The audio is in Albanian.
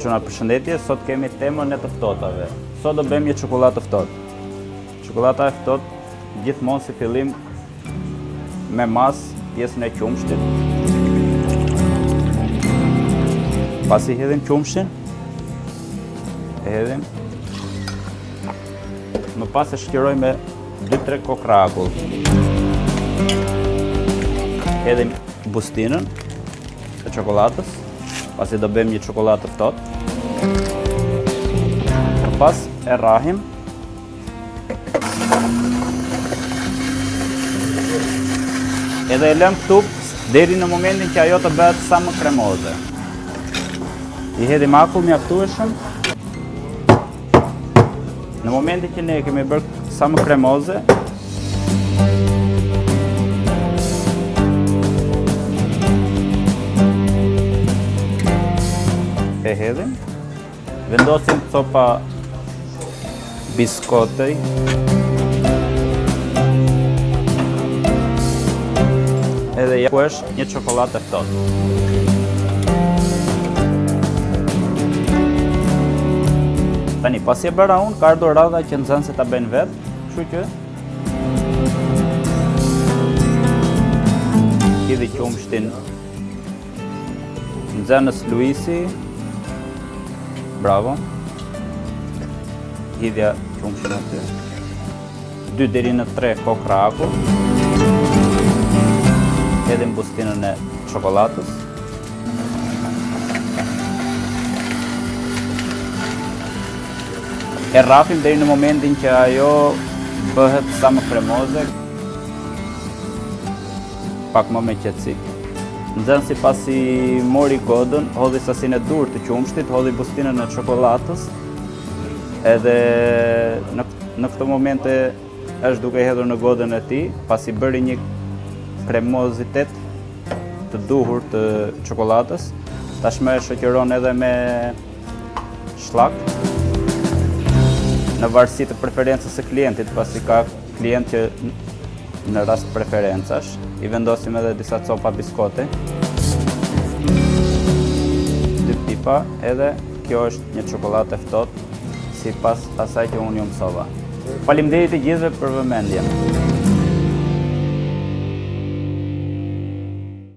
Çuna përshëndetje, sot kemi temën e të ftohtave. Sot do bëjmë një çokollatë të ftohtë. Çokollata e ftohtë gjithmonë si fillim me masë pjesën e qumështit. Pasi hedhim qumështin, e hedhim. Më pas e shoqërojmë me 2-3 kokrra akull. Hedhim bustinën e çokollatës, pasi do bëjmë një çokollatë të ftohtë. Më pas e rrahim. Edhe e lëmë këtu deri në momentin që ajo të bëhet sa më kremoze. I hedhim akull mjaftueshëm. Në momentin që ne e kemi bërë sa më kremoze, e hedhim, vendosim copa biskote, edhe ja ku është një çokollatë e ftohtë. Tani, pasi e bëra unë, ka ardhur radha që nxënësit ta bëjnë vetë, kështu që hidhi qumështin nxënës Luisi. Bravo. Hidhja qumështin aty. 2 deri në 3 kokrra akull. Hedhim bustinën e çokollatës. E rrahim deri në momentin që ajo bëhet sa më kremoze, pak më me qetësi. Nxënësi pasi mori gotën, hodhi sasinë e duhur të qumështit, hodhi bustinën e çokollatës, edhe në, në këtë momente është duke hedhur në gotën e tij, pasi bëri një kremozitet të duhur të çokollatës, tashmë e shoqëron edhe me shllak në varësi të preferencës së klientit, pasi ka klient që në rast preferencash, i vendosim edhe disa copa biskote, dy pipa, edhe kjo është një çokollatë e ftohtë, sipas asaj që unë ju mësova. Faleminderit të gjithëve për vëmendjen.